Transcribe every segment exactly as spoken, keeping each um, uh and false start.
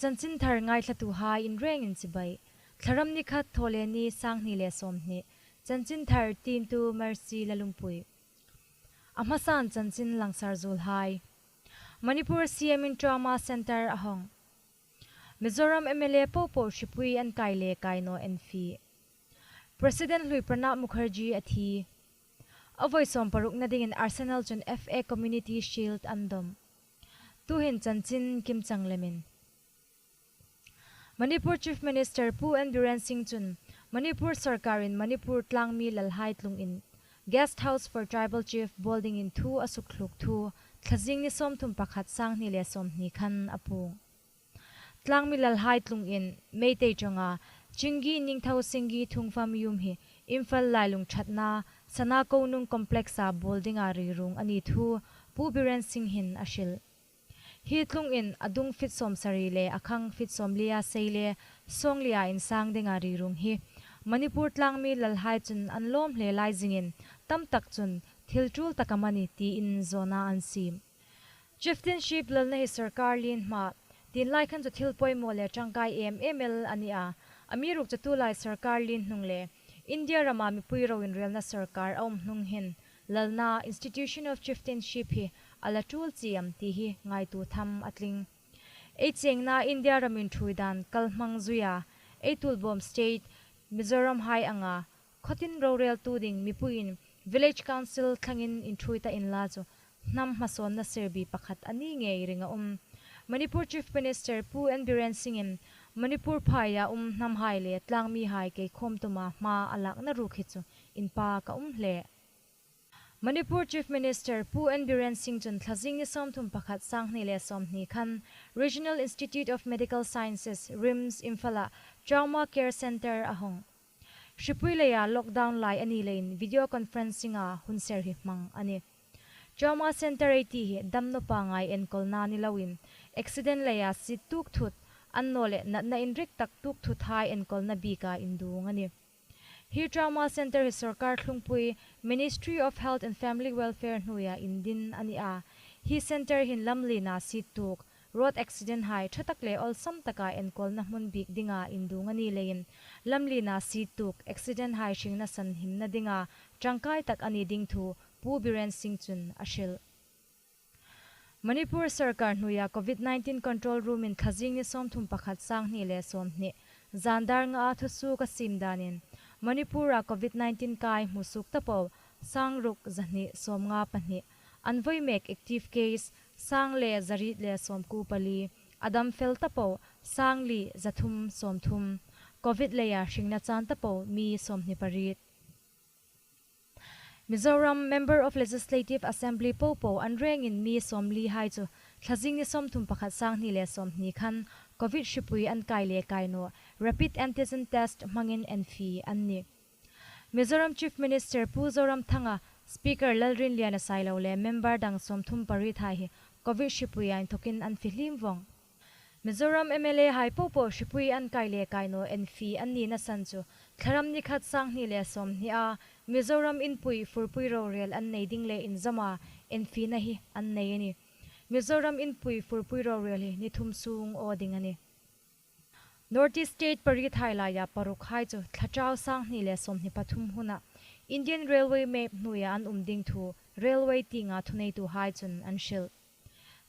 Chanchin thar ngaithlatuhai inrengin chibai. Thlaram ni khat, Thawleni, sanghni le sawmhni. Chanchin thar tiemtu Mercy Lalungpui. A hmasan chanchin langsar zuolhai. Manipur C M in Trauma Centre a hawng. Mizoram M L A popo hripui an kai le kai naw en fie. President hlui Pranab Mukherjee a thi. A voi sawm parukna dingin Arsenal chun F A Community Shield an dawm. Tuhin chanchin kimchang lemin. Manipur Chief Minister Pu N Biren Singh chun Manipur sawrkarin Manipur tlangmi lalhai tlungin Guest House for Tribal Chief bawl dingin thu a sukthluk thu, Thlazing ni sawmthum pakhat, sanghni le sawmhni khan a puong. Tlangmi lalhai tlungin Meitei ṭawnga Chingi Ningthau Singgi Thungfam Yum hi Imphal lailung ṭhatna Sana Konung Complex-a bawl dinga rirung a ni thu Pu Biren Singh hin a hril. Hi tlungin a dung fit sawmsari le a khang fit sawmlia sei le sawnglia insang dinga rirung hi Manipur tlangmi lalhai chun an lawm hle lai zingin tamtak chun thil ṭul tak am a ni tiin zawna an siem. Chieftainship lalna hi sawrkar lien hma, tienlai khan chu thil poimaw le ṭangkai em em el a ni a. Amiruokchu tulai sawrkar lien hnung le India rama mipui ro inrelna sawrkar a um hnung hin lalna, Institution of Chieftainship, hi a la ṭul chie am ti hi ngaituo tham a tling. Ei chengna India ramin ṭhuoi dan kalhmang zuia ei tuolbawm state Mizoram hai anga khawtin roreltu ding mipuiin Village Council thlangin inṭhuoi ta inla chu hnam hmasawnna serbi pakhat a ni ngei ring a um. Manipur Chief Minister Pu N Biren Singh-in Manipur phaia um hnamhai le tlangmihai keikhawm tuma hma a lakna ruok hi chu inpak a um hle. Manipur Chief Minister Pu N Biren Singh chun Thlazing ni sawmthum pakhat, sanghni le sawmhni khan Regional Institute of Medical Sciences, RIMS, Imphal-a Trauma Care Centre a hawng. Hripui leia lockdown lai a ni leiin video conferencing-a hun ser hi hmang a nih. Trauma Centre ei ti hi damnaw pangngai enkawlna ni loin accident leia siet tuok thut, annawleh natna inrik tak tuok thuthai enkawlna bika induong a nih. Hi Trauma Centre hi sawrkar thlungpui Ministry of Health and Family Welfare hnuoia indin a ni a. Hi centre hin lamliena siet tuok, road accident hai ṭha tak le awlsam taka enkawlna hmun bik dinga induong a ni leiin, lamliena siet tuok accident hai hringna sanhimna dinga ṭangkai tak a ni ding thu Pu Biren Singh chun a hril. Manipur sawrkar hnuoia Covid nineteen Control Room-in Thlazing ni sawmthum pakhat, sanghni le sawmhni, zan dar ngaa thusuok a siem danin, Manipur-a Covid nineteen kai hmusuok tapo sangruk zahni sawmnga pahni, an voi mek active case sang le zariet le sawmkuo pali, a dam fel tapo sangli zathum sawmthum, Covid leia hringna chan tapo mi sawmhni pariet. Mizoram Member of Legislative Assembly popo an rengin mi sawmlihai chu Thlazing ni sawmthum pakhat, sanghni le sawmhni khan Covid hripui an kai le kai naw rapid antigen test hmangin en fie an nih. Mizoram Chief Minister Pu Zoramthanga, Speaker Lalrinliana Sailo le member dang sawmthum pariethai hi Covid hripuia inthokin an fihlim vawng. Mizoram M L A hai popo hripui an kai le kai naw en fie an nina san chu Thlaram ni khat, sanghni le sawmhnia Mizoram inpui furpui rorel an nei ding le inzawma en fiena hi an nei a nih. Mizoram inpui furpui rorel hi ni thum sung aw ding a nih. North East State pariethai laia parukhai chu Thlaṭau sanghni le sawmhni pathum huna Indian Railway map hnuoia an um ding thu railway tienga thuneituhai chun an hril.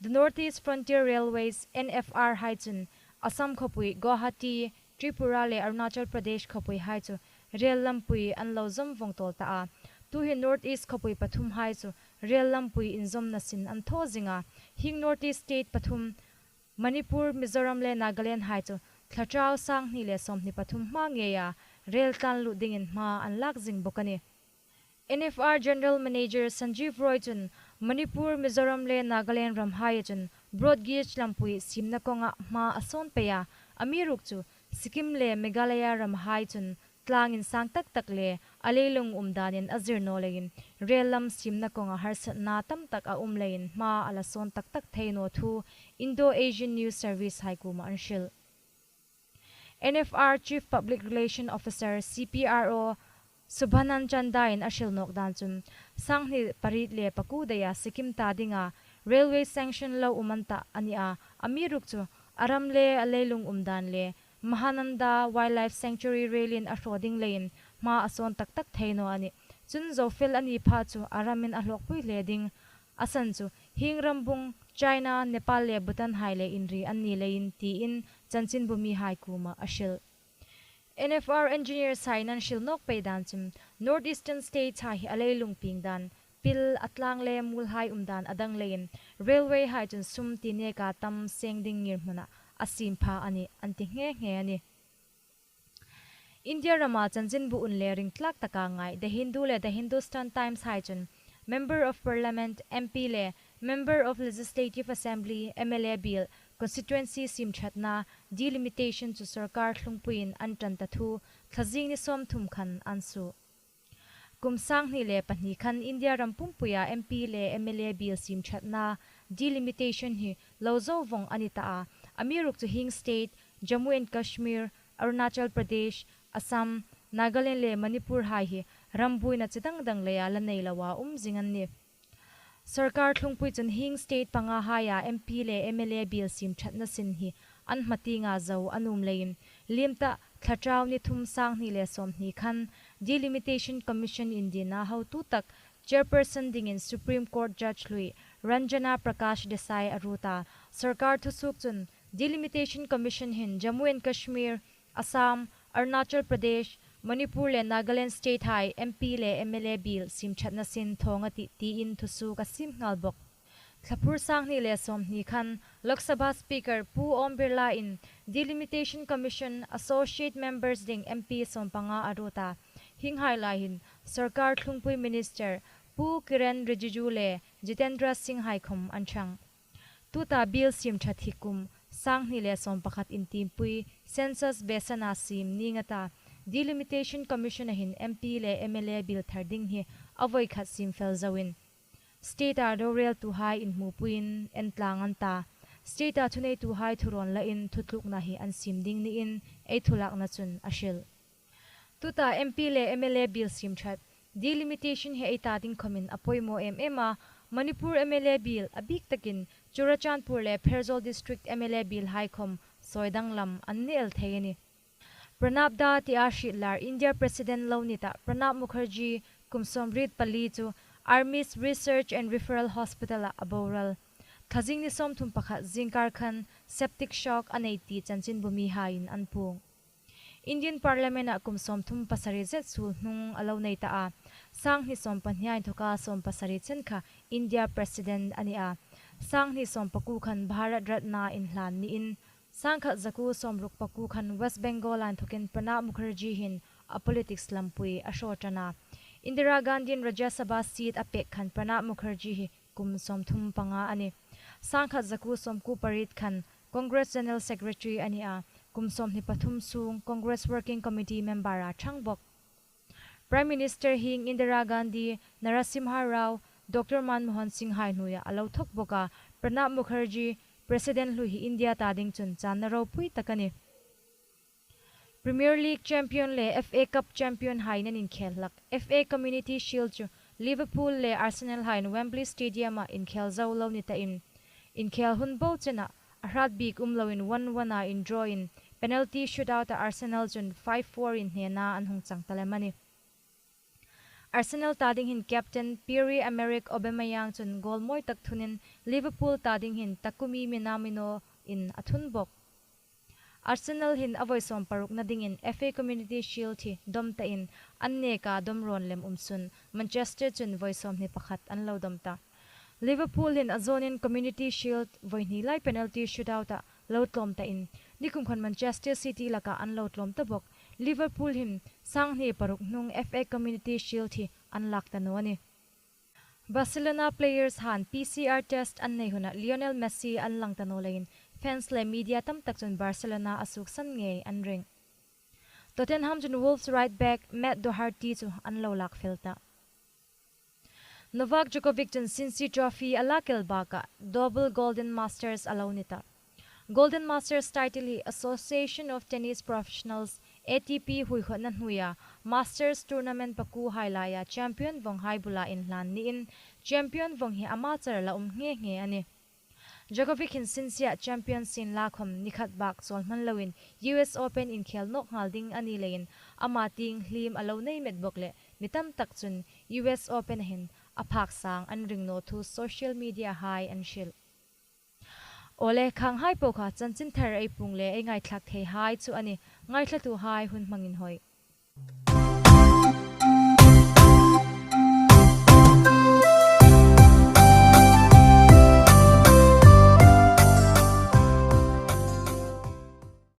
The North East Frontier Railways, N F R hai chun Assam khawpui Guwahati, Tripura le Arunachal Pradesh khawpuihai chu rail lampui an lo zawm vawng tawl ta a. Tuhin North East khawpui pathumhai chu rail lampui inzawmna sin an thaw zing a. Hieng North East State pathum, Manipur, Mizoram le Nagaland hai chu Thlaṭau sanghni le sawmhni pathum hma ngeia rail tlan lut dingin hma an lak zing bawk a nih. N F R General Manager Sanjeev Roy chun Manipur, Mizoram le Nagaland ramhaia chun broad gauge lampui siemna kawnga hma a sawn pei a, amiruokchu Sikkim le Meghalaya ramhai chun tlang insang tak tak le a leilung um danin a zir naw leiin rail lam siemna kawnga harsatna tam tak a um leiin hma a la sawn tak tak thei naw thu Indo-Asian News Service hai kuoma an hril. N F R Chief Public Relation Officer, C P R O, Subhanan Chanda-in a hril nawk dan chun, sanghni pariet le pakuo daia Sikkim ta dinga railway sanction lo um an tah a ni a, amiruokchu a ram le a leilung um dan le Mahananda Wildlife Sanctuary rel-in a hraw ding leiin hma a sawn tak tak thei naw a nih. Chun zo fel a ni pha chu a ramin a hlawkpui hle ding. A san chu, hieng rambung China, Nepal le Bhutan hai le inri an ni leiin tiin chanchinbu mihai kuoma a hril. N F R engineers hai an hril nawk pei dan chun North Eastern States hai hi a leilung pieng dan, pil a tlang le muolhai um dan a dang leiin railway hai chun sum ti neka tam seng ding ngirhmuna a siem pha a nih an ti nghe nghe a nih. India rama chanchinbu un le ringtlak taka ngai The Hindu le The Hindustan Times hai chun Member of Parliament, M P le Member of Legislative Assembly, M L A biel constituency siem ṭhatna delimitation chu sorkar thlungpuiin an ṭan ta thu thlazing ni sawmthum khan an suo. Kum sanghni le pahni khan India ram pumpuia M P le M L A biel siem ṭhatna delimitation hi lo zo vong a ni ta a, amiruokchu hieng state, Jammu and Kashmir, Arunachal Pradesh, Assam, Nagaland le Manipur hai hi ram buoina chi dang dang leia la nei loa um zing an nih. Sorkar thlungpui chun hieng state panga haia M P le M L A biel siem ṭhatna sin hi an hma tienga zo a nuom leiin, liem ta thla ṭau ni thum sanghni le sawmhni khan Delimitation Commission indinna hotu tak chairperson dingin Supreme Court Judge hlui Ranjana Prakash Desai a ruot a. Sorkar thusuok chun Delimitation Commission hin Jammu and Kashmir, Assam, Arunachal Pradesh, Manipur le Nagaland state hai M P le M L A biel siem ṭhatna sin thawng a tih tiin thusuok a siem nghal bawk. Thlaphur sanghni le sawmhni khan Lok Sabha Speaker Pu Om Birla in Delimitation Commission Associate Members ding M P sawmpanga a ruot a. Hienghai lai hin sorkar thlungpui Minister Pu Kiren Rijiju le Jitendra Singh hai khawm an ṭhang. Tuta biel siem ṭhat hi kum sanghni le sawmpakhat intiempui census besana siem ning a ta, Delimitation Commission a hin M P le M L A biel thar ding hi a voi khat siem fel zoin, state-a roreltuhai inhmupuiin entlang an ta, state-a thuneituhai thurawn lain thutlukna hi an siem ding niin ei thulakna chun a hril. Tuta M P le M L A biel siem ṭhat, delimitation hi ei ta ding khawmin a poimaw em em a, Manipur M L A biel a bik takin Churachandpur le Pherzawl District M L A biel hai khawm sawi danglam an ni el thei a nih. Pranab Da tia hriet lar India President lo ni ta Pranab Mukherjee kum sawmriet pali chu Army's Research and Referral Hospital-ah a boral. Thlazing ni sawmthum pakhat zingkar khan septic shock a nei ti chanchinbu mihaiin an puong. Indian Parliament-ah kum sawmthum pasari zet suol hnung a lo nei ta a. Sanghni sawmpahnia inthoka sawmpasari chen kha India President a ni a. Sanghni sawmpakuo khan Bharat Ratna inhlan niin, sangkhat zakuo sawmruk pakuo khan West Bengal-a inthokin Pranab Mukherjee hin a politics lampui a hraw ṭan a. Indira Gandhi-in Rajya Sabha seat a pek khan Pranab Mukherjee hi kum sawmthum panga a nih. Sangkhat zakuo sawmkuo pariet khan Congress General Secretary a ni a, kum sawmhni pathum sung Congress Working Committee member-a ṭhang bawk. Prime Minister hieng Indira Gandhi, Narasimha Rao, Doctor Manmohan Singh hai hnuoia a lo thawk bawk a, Pranab Mukherjee President hlui hi India ta ding chun channa ropui tak a nih. Premier League champion le F A Cup champion haiin an inkhel hlak F A Community Shield chu Liverpool le Arsenal haiin Wembley Stadium-ah inkhel zo lo ni tain, inkhel hun bo chena a hrat bik um loin one one-a indraw-in penalty shootout-a Arsenal chun five four-in hnena an hung chang ta lem a nih. Arsenal ta ding hin captain Pierre-Emerick Aubameyang chun goal mawi tak thunin Liverpool ta ding hin Takumi Minamino-in a thun bawk. Arsenal hin a voi sawmparukna dingin F A Community Shield hi dom tain an neka dom rawn lem um sun Manchester chun voi sawmhni pakhat an lo dom ta. Liverpool hin a zawnin Community Shield voi hni lai penalty shootout-ah lo tlawm tain, nikum khan Manchester City laka an lo tlawm ta bawk. Liverpool hin sanghni paruk hnung F A Community Shield hi an lak ta naw a nih. Barcelona players han P C R test an nei huna Lionel Messi an lang ta naw leiin fans le media tam tak chun Barcelona a suksan ngei an ring. Tottenham chun Wolves right back Matt Doherty chu an lo lak fel ta. Novak Djokovic chun Cincy Trophy a lak el bakah double Golden Masters a lo ni ta. Golden Masters title hi Association of Tennis Professionals, A T P, huihotna hnuoia Masters Tournament pakuo hai laia champion vawng hai bula inhlan niin, champion vawng hi ama char la um nghe nghe a nih. Djokovic hin sin sia champion sienla khawm ni khat bâk châwl hman loin U S Open inkhêl nâwk nghâl ding a ni leiin ama tieng hliem a lo nei met bawk leh mi tamtak chun U S Open-a hin a phâk sâng an ring naw thu social media-hai an hril. Awle, khânghai po kha chanchinthar ei puong le ei ngaithlâk theihai chu a nih. Ngaithlatuhai hun hmang inhawi.